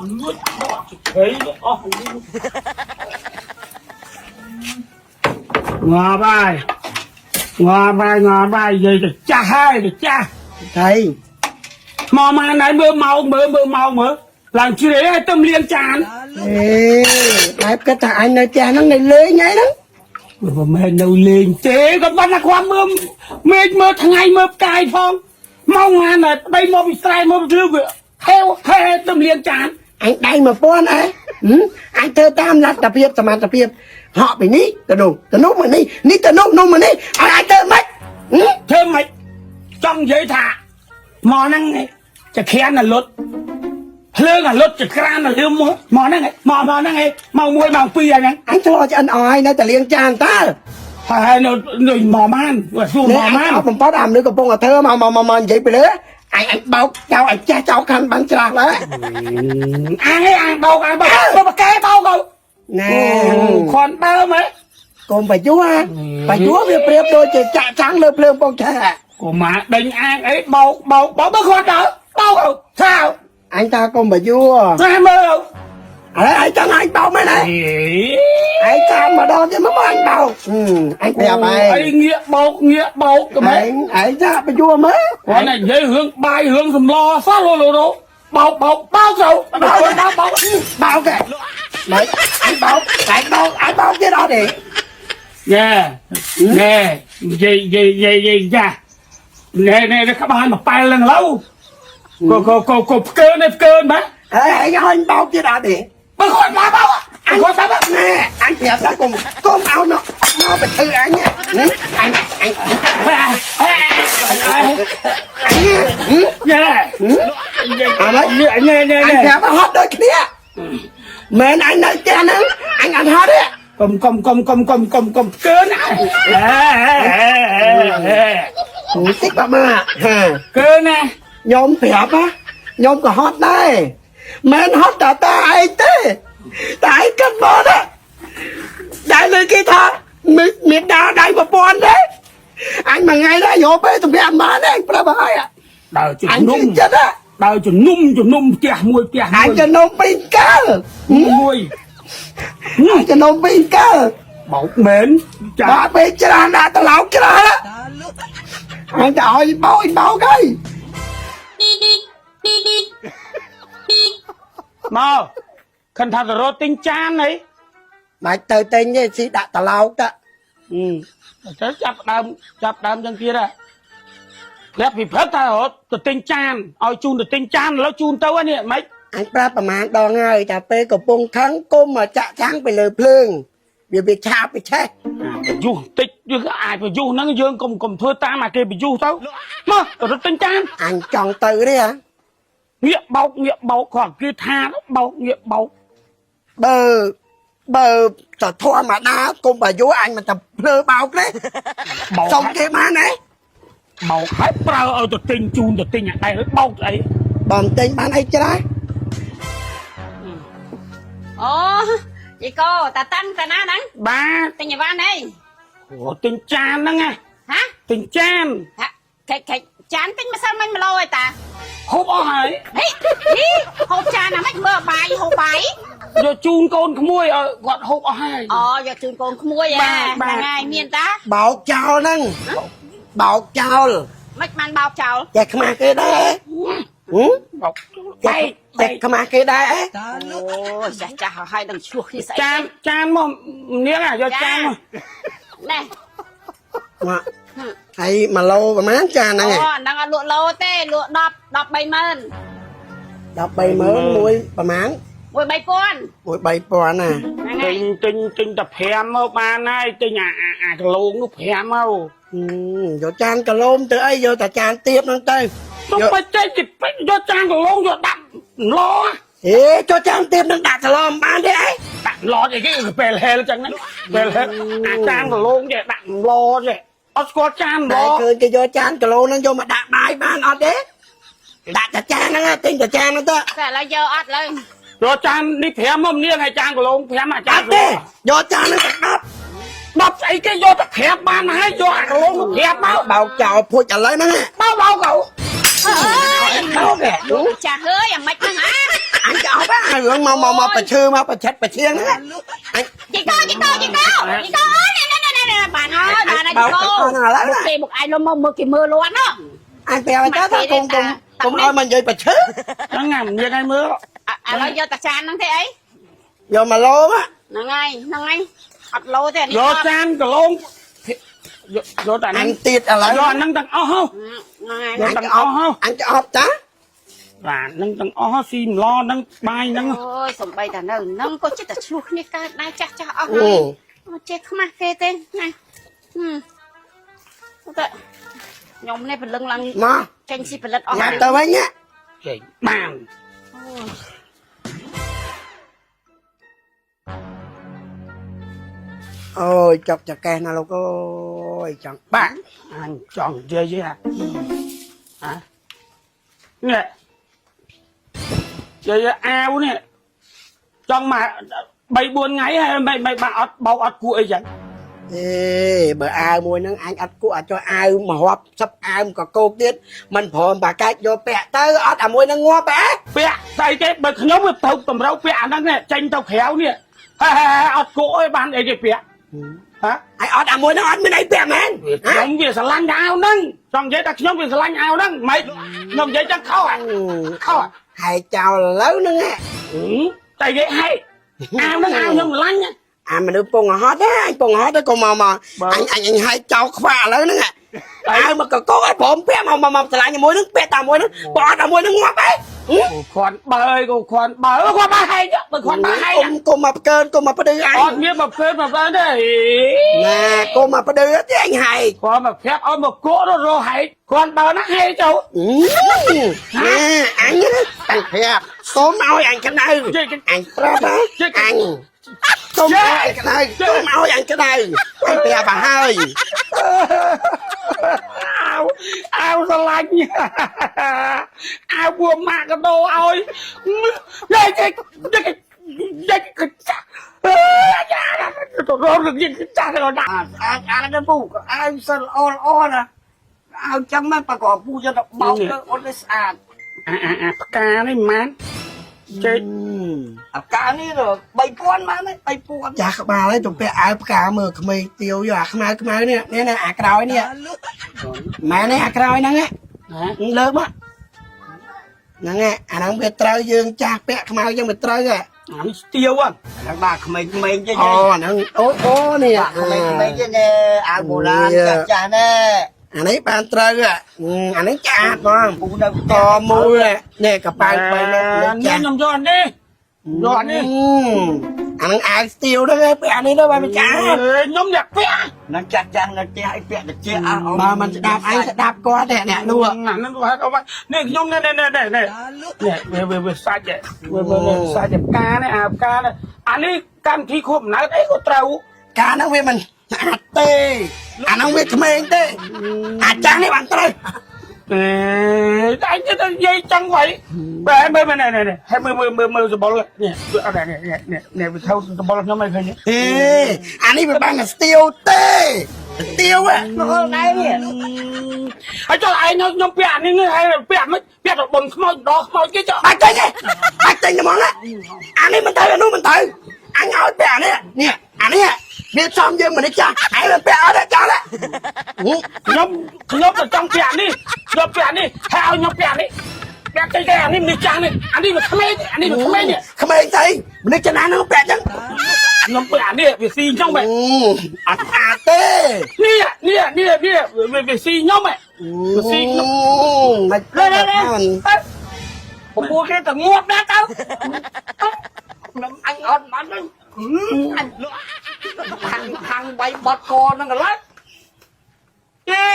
លួចដកជភៃអស់ងាប់ហើយងាប់ហើយងាប់ហើយនិយាយទៅចាស់ហើយទៅចាស់ ថៃ មកមកណៃមើលម៉ោងមើលមើលម៉ោងមើលឡើងជ្រេហើយទៅលាងចាន អេបែបគិតថាអញនៅផ្ទះហ្នឹងនៅលេងហើយហ្នឹង មិនមែននៅលេងទេក៏ប៉ុន្តែគាត់មើលមេឃមើលថ្ងៃមើលផ្កាយផងម៉ោងណាណែប្តីមកពីស្រែមកពីវាហេវហេទៅលាងចាន អញដៃ1000អេអញធ្វើតាមលទ្ធភាពសមត្ថភាពហក់ពីនេះទៅនោះទៅនោះមកនេះនេះទៅនោះនោះមកនេះឲ្យអញធ្វើម៉េច ធ្វើម៉េចចង់និយាយថាមកហ្នឹងจะខៀនអាលុតភ្លើងអាលុតចក្រានអាលឿមមកមកហ្នឹងមកមកហ្នឹងឯងម៉ោង1ម៉ោង2ហ្នឹង អញឆ្លោះឆ្អិនអស់ហើយនៅតែលាងចានតើ ហើយនៅនៅមកបានសួរ នេះ មកបាន អញអត់បំផុតអាមនុស្សកំពុងតែធ្វើមកមកមកនិយាយពីលើអញអញបោកចោលអញចេះចោលខាន់បានច្រាស់ដែរ អាងឯងអាងបោកអាងបោកបកកែបោកទៅ ណែ ខនដើមហ៎ កុំបញ្ជួបញ្ជួវាប្រៀបដូចជាចាក់ចាំងលើភ្លើងពងឆេះ កុំមកដេញអាងអីបោកបោកបោកបើគាត់ដើបោកទៅថា អញថាកុំបញ្ជួ ថាមើល ឥឡូវអញចង់អញបោកមែនទេឯងតាមម្ដងទៀតមកអញបោកអញប្រាប់ឯង អីងាកបោកងាកបោកទៅមែ ឯងឯងថាបញ្ជួមើល គាត់និយាយរឿងបាយរឿងសម្លសោះលោលោបោកបោកបោកទៅបោកបោកបោក បោកទេមិនអញបោកអញបោកអញបោកទៀតអត់ទេ ណែណែនិយាយនិយាយនិយាយនិយាយចាណែណែក្បាលមកប៉ែលឡើងឡូវកកកកផ្កើនេះផ្កើបាទ ហើយឯងឲ្យអញបោកទៀតអត់ទេ បើគាត់មកបោក អញ គាត់មក ណែអញប្រាប់ថាកុំកុំឲ្យមកមកទៅធ្វើអញអញអញអញ ណែ អាម៉េច ណែណែ អញប្រាប់ថាហត់ដូចគ្នាមែនអញនៅផ្ទះហ្នឹងអញអត់ហត់ទេ កុំកុំកុំកុំកុំកុំកុំផ្កើណា តិចបាក់មកហា កើណា ខ្ញុំប្រាប់ណាខ្ញុំក៏ហត់ដែរមិនហត់តែតាឯងទេតែឯងគិតមកណាដែលលើគេថាមានមានដាដៃប្រព័ន្ធទេអញមួយថ្ងៃដែរយកពេលសម្រាប់បានទេអញប្រាប់ហើយ ដើរជំ អញ នុំ ជឿចិត្តណា ដើរជំនុំជំនុំផ្ទះមួយផ្ទះ អញចំណុំពីរកើ មួយ អញចំណុំពីរកើ បោកមែនចា បាក់ពេលច្រើនដាក់ត្រឡោកច្រើនអញទៅឲ្យបោកបោកហើយ មកខិនថាទៅរត់ទិញចានអី បាច់ទៅទិញទេស៊ីដាក់ត្រឡោកត ទៅចាប់ដើមចាប់ដើមចឹងទៀតហ៎ប្រាប់ពីព្រឹកថារត់ទៅទិញចានឲ្យជូនទៅទិញចានឥឡូវជូនទៅហ្នឹងនេះមិន អញប្រាប់ប្រហែលដងហើយតែពេលកំពុងខឹងគុំមកចាក់ចាំងไปលើភ្លើងវាវាឆាបវាឆេះ ប្រយុះតិចយើងអាចប្រយុះហ្នឹងយើងកុំកុំធ្វើតាមអាគេប្រយុះទៅមកទៅរត់ទិញចាន អញចង់ទៅទេហ៎ ងាកបោកងាកបោកគាត់គេថាបោកងាកបោក បើបើតធម្មតាគុំបាយុអញមិនតែភ្លើបោកទេ បោក សុំគេបានទេ បោកហើយប្រើឲ្យទៅទិញជូនទៅទិញអាដែរបោកស្អី បើមិនទិញបានអីច្រាស់ អូយីកោតាតាំងតាណាហ្នឹង បាទ ទិញអីវ៉ាន់អី អូទិញចានហ្នឹងណា ហ៎ ទិញចាន ហាខិចខិចចានទិញម្សិលមិញ1ឡូអីតា ហូបអស់ហើយ ហេហីហូបចានណាម៉េចមើលបាយហូបបាយ យកជូនកូនក្មួយឲ្យគាត់ហូបអស់ហើយ អូយកជូនកូនក្មួយហ៎ បាទបាទ ហ្នឹងហើយមានតា បោកចោលហ្នឹងបោកចោល មិនបានបោកចោល ចេះខ្មាស់គេដែរហឹម បោក ចេះ បែក ចេះខ្មាស់គេដែរអេ អូចាស់ចាស់ហើយដឹងឆ្លោះគ្នាស្អី ចានចានមកនាងយកចានមក ណែ មកហើយ1ឡូប្រហែលចានហ្នឹង អូ ឯង អាហ្នឹងអត់លក់ឡូទេលក់10 130,000 130,000មួយប្រហែល មួយ3000 មួយ3000ណា ហ្នឹងហើយ ទិញទិញទិញតែ5មកបានហើយទិញអាអាអាគីឡូនោះ5មក ហឹមយកចានគីឡូមទៅអីយកតែចានទៀបហ្នឹងទៅ ទុំបច្ចេកគេពេចយកចានគីឡូយកដាក់ឡ ហេចូលចានទៀបនឹងដាក់សឡំបានទេអី ដាក់ឡអីគេពេលហែលចឹងហ្នឹងពេលហែលអាចានគីឡូគេដាក់ឡចេះអត់ស្គាល់ចានឡ តែឃើញគេយកចានគីឡូហ្នឹងយកមកដាក់បាយបានអត់ទេដាក់តែចានហ្នឹងទិញតែចានហ្នឹងទៅ តែឥឡូវយកអត់ឡើយ យកចាននេះ5មកនាងហើយចានគីឡូ5អា អ ចាន ត់ទេយកចានហ្នឹងទៅ10 10ស្អីគេយកតែ5បានហើយយកអាគីឡូនោះ5មក បោកចោលភួចឥឡូវហ្នឹង បោកបោក អើយ បោកទេ លោកចាស់អើយអាម៉េចហ្នឹងអា អញចោលហើយ រឿងមកមកមកប្រឈើមកប្រឆិតប្រឈៀងហ្នឹងអញ ជីកោជីកោជីកោជីកោអូននេះនេះនេះបានហើយបានហើយជីកោគេបុកឯងលំមកមើលគេមើលលាន់ណ អញប្រាប់តើថាកុំកុំកុំឲ្យមកនិយាយប្រឈើ ហ្នឹងណាមានឲ្យមើល ឥឡូវយកតាចានហ្នឹងទេអី យកមកលោម ហ្នឹងហើយហ្នឹងហើយអត់លោទេនេះ យកចានកឡងយកតែ អ ហ្នឹង ញទៀតឥឡូវ យកអាហ្នឹងទាំងអស់ហ៎ ហ្នឹងហើយ យកទាំងអស់ហ៎ អញឆ្អប់តា បាទហ្នឹងទាំងអស់ស៊ីម្លហ្នឹងបាយហ្នឹង អូយសំបីតានៅហ្នឹងក៏ចិត្តតែឆ្លោះគ្នាកើតដែរចាស់ចាស់អស់ហើយអត់ចេះខ្មាស់គេទេណាហឹមតែខ្ញុំនេះព្រលឹងឡើង មក ចេញស៊ីផលិតអស់ ញ៉ាំទៅវិញណា ចេញបាន អូយចប់ចកេះណាលោកអើយចង់បាក់ អញចង់និយាយហ៎ហ៎នេះនិយាយអាវនេះចង់មក3 4ថ្ងៃហើយមិនមិនបានអត់បោកអត់គួរអីចឹង អេបើអាវមួយហ្នឹងអញអត់គួរអាចចុះអាវមករាប់សឹបអាវមកកោកទៀតមិនព្រមបាកាច់យកពាក់ទៅអត់អាមួយហ្នឹងងាប់ហ៎ ពាក់ស្អីគេបើខ្ញុំវាទៅតម្រូវពាក់អាហ្នឹងនេះចេញទៅក្រៅនេះហេអត់គួរអីបានអីគេពាក់ហ៎ ហើយអត់អាមួយហ្នឹងអត់មានអីពាក់មែន ខ្ញុំវាស្រឡាញ់អាវហ្នឹងចង់និយាយថាខ្ញុំវាស្រឡាញ់អាវហ្នឹងមិនខ្ញុំនិយាយចឹងខុសហ៎ខុស ហើយចោលឥឡូវហ្នឹងហ៎ តែនិយាយហេអាវហ្នឹងអាវខ្ញុំស្រឡាញ់ អាមនុស្សពងហត់ណាអញពងហត់ទៅកុំមកមកអញអញអញឲ្យចោលខ្វាក់ឥឡូវហ្នឹងអាវមកកកឲ្យព្រមពាក់មកមកមកឆ្លាញ់មួយហ្នឹងពាក់តាមមួយហ្នឹងបើអត់អាមួយហ្នឹងងាប់ហ៎ គ្រាន់បើក៏គ្រាន់បើគ្រាន់បើហែកបើគ្រាន់បើហែក កុំកុំមកផ្កើនកុំមកផ្ដឺអញ អត់មានមកផ្កើមកផ្កើទេ ណែកុំមកផ្ដឺទេអញហែក គ្រាន់មកប្រាប់ឲ្យមកគក់ររហែកគ្រាន់បើណាហែកចូល ណែអញតាំងប្រាប់សូមឲ្យអញក្តៅអញប្រាប់អញសូមឲ្យអញក្តៅសូមឲ្យអញក្តៅអញប្រាប់ឲ្យហើយ អាវអាវស្រឡាញ់អាវពួកម៉ាក់កដោឲ្យយាយយាយយាយចាអើយ៉ាទៅរកយើងចាស់ទៅដាក់ អាអាហ្នឹងពូអាវសិនល្អល្អណាអាវចឹងមកប្រកបពូយកទៅបោកទៅអត់ទេស្អាត អាអាអាផ្កានេះមិនបានចេក អាកានេះ3000មក3000 ចាស់ក្បាលហើយទៅពាក់អាវផ្កាមើលក្មេងទាវយកអាខ្មៅខ្មៅនេះនេះណាអាក្រោយនេះម៉ែនេះអាក្រោយហ្នឹង ណា លើកមកហ្នឹងឯងអាហ្នឹងវាត្រូវយើងចាស់ពាក់ខ្មៅចឹងវាត្រូវហ៎ អានេះស្ទាវហ្នឹង ហ្នឹងបាទក្មេងៗទេ អូអាហ្នឹងអូអូនេះ ក្មេងៗទេនេះអាវបុរាណចាស់ចាស់ណែ អានេះបានត្រូវហ៎អានេះចាស់ហ្មង ពូនៅ តមួយនេះកប៉ៅបីនេះ នេះ ចាស់ ខ្ញុំយកអានេះយកអានេះ អាហ្នឹងអាវស្ទាវហ្នឹងឯងពាក់អានេះទៅបានវាចាស់ ខ្ញុំអ្នកពាក់ ហ្នឹងចាស់ចាស់នៅផ្ទះអីពាក់តិចអស់ បើមិនស្ដាប់អញស្ដាប់គាត់ទេអ្នកនោះ អាហ្នឹងហៅថានេះខ្ញុំនេះនេះនេះនេះនេះវាវាវាសាច់វាវាសាច់ផ្កានេះអាផ្កានេះអានេះកម្មវិធីខួបកំណើតអីក៏ត្រូវ កាលហ្នឹងវាមិនស្អាតទេអាហ្នឹងវាក្មេងទេអាចាស់នេះបានត្រូវ អេតែអញទៅនិយាយចង់ໄວបែមើលមើលនេះនេះហើយមើលមើលមើលមើលសបុលនេះអត់នេះនេះនេះវាថោសបុលខ្ញុំមិនឃើញ ហេអានេះវាបានតែស្ទាវទេស្ទាវហ៎ មកដែរនេះ ហើយចុះឯងខ្ញុំពាក់អានេះហើយពាក់មិនពាក់ទៅបុនខ្មោចដល់ខ្មោចគេចុះ បាច់ទិញទេបាច់ទិញហ្មងណាអានេះមិនត្រូវអានោះមិនត្រូវអញឲ្យពាក់អានេះនេះអានេះវាសំយើងមិនចាស់ឯងវាពាក់អត់ទេចោលហ៎ ខ្ញុំខ្ញុំទៅចង់ពាក់នេះខ្ញុំពាក់នេះហើយឲ្យខ្ញុំពាក់នេះពាក់ទៅគេអានេះមិនចាស់នេះអានេះវាក្មេងអានេះវាក្មេងនេះ ក្មេងស្អីមនុស្សចំណាស់ហ្នឹងពាក់ចឹង ខ្ញុំពាក់អានេះវាស៊ីខ្ញុំបែ អត់អាទេ នេះនេះនេះវាវាស៊ីខ្ញុំបែវាស៊ីខ្ញុំ មិន លេលេលេពពួកគេទៅងាប់ដែរទៅ ខ្ញុំអញអត់បានហ្នឹងអញខាងខាងបីបត់កហ្នឹងកន្លះអេ